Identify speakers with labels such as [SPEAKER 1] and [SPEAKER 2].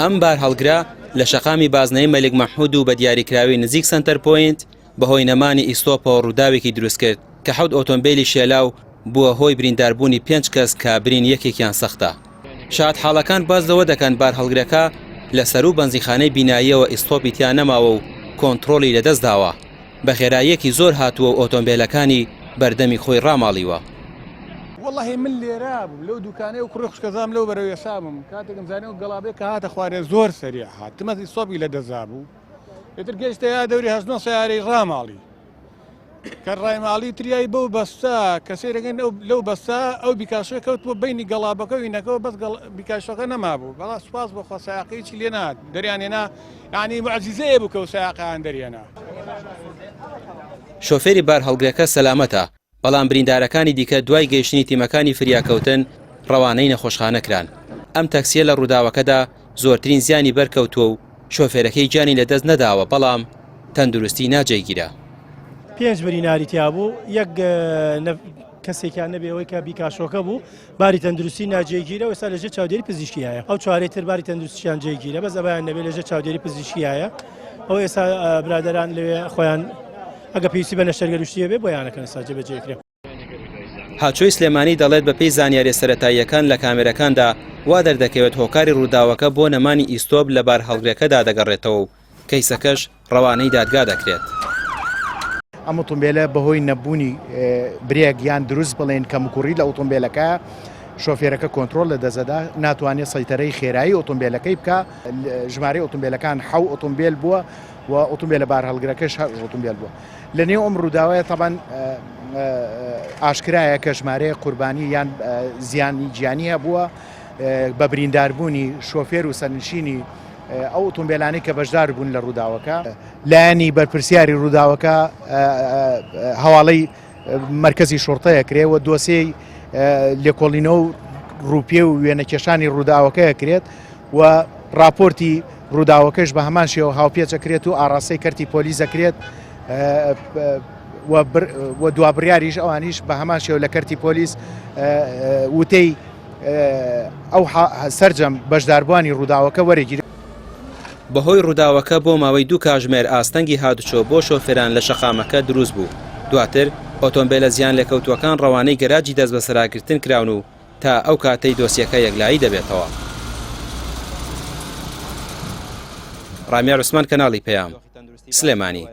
[SPEAKER 1] ئەم بارهەڵگرە لە شەقامی بازنەی مەلیک مەحمود و بە دیاریکراوی نزیک سەنتەر پۆینت بەهۆی نەمانی ئیستۆپەوە ڕووداوێکی دروستکرد کە حەوت ئۆتۆمبیلی شێلا و بووە هۆی برینداربوونی پێنج کەس کە برین یەکێکیان سەختە. شاهدحاڵەکان باس لەوە دەکەن بارهەڵگرەکە لە سەروو بەنزینخانەی بیناییەوە ئیستۆپی تیا نەماوە و کۆنتڕۆڵی لەدەستداوە، بە خێراییەکی زۆر هاتووە و ئۆتۆمبێلەکانی بەردەمی خۆی ڕاماڵیوە.
[SPEAKER 2] وەڵاهی من لێرە بووم لەو دوکانەی و کوڕی خوشکەزام لەو بەرەو ئێسا بووم کاتێکم زانی ئەو گەڵابەی کە هاتە خوارێ زۆر سەریع هات تمەزی سۆپی لە دەزا بوو ئیتر گەیشتە یا دەوری هەشت نۆ سەیارەی ڕاماڵی کە ڕایماڵی تریای بەو بەستە کە سەیرەکەن ئەو لەو بەستە ئەو بیکاشۆی کەوت بۆ بینی گەڵابەکە و وینەکەەوە بەس بیکاشۆکە نەمابوو بەڵا سوپاس بۆ خوا سایەقەی چی لێ نات دەریان هێنا یعنی معجزەیە بوو کە و سایەقیان دەرهێنا.
[SPEAKER 1] شۆفێری بارهەڵگرەکە سەلامەتە، بەڵام بریندارەکانی دیکە دوای گەیشتنی تیمەکانی فریاکەوتن ڕەوانەی نەخۆشخانە کران. ئەم تەکسییە لە ڕووداوەکەدا زۆرترین زیانی بەرکەوتووە و شۆفێرەکەی گیانی لەدەست نەداوە، بەڵام تەندروستی ناجێگیرە.
[SPEAKER 3] پێنج بریناری تیابوو، یەک کەسێکیان نەبێ ئەوەی کە بیکاشۆکە بوو باری تەندروستی ناجێگیرە و ئێستا لەژێر چاودێری پزیشکیایە. ئەو چوارەی تر باری تەندروستیان جێگیرە، بەس ئەویان نەبێ لەژێر چاودێری پزیشکیایە. ئەو ئێستا برادەران لەوێ خۆیان ئەگە پێویستی بە نەشتەرگەری و شتی هەبێ بۆیانەکەن ئێستا جێبەجێ کرێ.
[SPEAKER 1] هاچۆی سلێمانی دەڵێت بەپێی زانیاریە سەرەتاییەکان لە کامێرەکاندا وا دەردەکەوێت هۆکاری ڕووداوەکە بۆ نەمانی ئیستۆپ لە بارهەڵگرەکەدا دەگەڕێتەوە و کەیسەکەش ڕەوانەی دادگا دەکرێت.
[SPEAKER 4] ئەم ئۆتۆمبێلە بەهۆی نەبوونی برێک یان دروست بڵێن کەموکوڕی لە ئۆتۆمبێلەکە شۆفێرەکە کۆنترۆڵ لە دەزەدا ناتوانێت سەیتەرەی خێرایی ئۆتۆمبێلەکەی بکە ژمارەی ئۆتۆمبێلەکان حەو ئۆتۆمبێل بووە و ئۆتۆمبێلە بارهەڵگرەکەش هەر ئۆتۆمبێل بووە لە نێو ئەم ڕووداوەیە تەبەن ئاشکرایە کە ژمارەیە قوربانی یان زیانی گیانی هەبووە بە برینداربوونی شۆفێر و سەرنشینی ئەو ئۆتۆمبیلانەی کە بەشدار بوون لە ڕووداوەکە لایەنی بەرپرسیاری ڕووداوەکە هەواڵەی مەرکەزی شوڕتەیە کرێ و دۆسێی لێکۆڵینەوە و ڕووپێ و وێنەکێشانی ڕووداوەکەیە کرێت و ڕاپۆرتی ڕووداوەکەش بە هەمان شێوە هاوپێچ ئەکرێت و ئاڕاستەی کەرتی پۆلیس ئەکرێت و دوابڕیاریش ئەوانیش بە هەمان شێوە لە کەرتی پۆلیس وتەی ئەو سەرجەم بەشداربووانی ڕووداوەکە وەرەگیرێت.
[SPEAKER 1] بەهۆی ڕووداوەکە بۆ ماوەی دوو کاژمێر ئاستەنگی هاتوچۆ بۆ شۆفێران لە شەقامەکە دروست بوو، دواتر ئۆتۆمبێلە زیانلێکەوتووەکان ڕەوانەی گەراجی دەستبەسەراگرتن کراون و تا ئەو کاتەی دۆسیەکە یەکلایی دەبێتەوە. ڕامیار عوسمان کەناڵی پەیام، سلێمانی.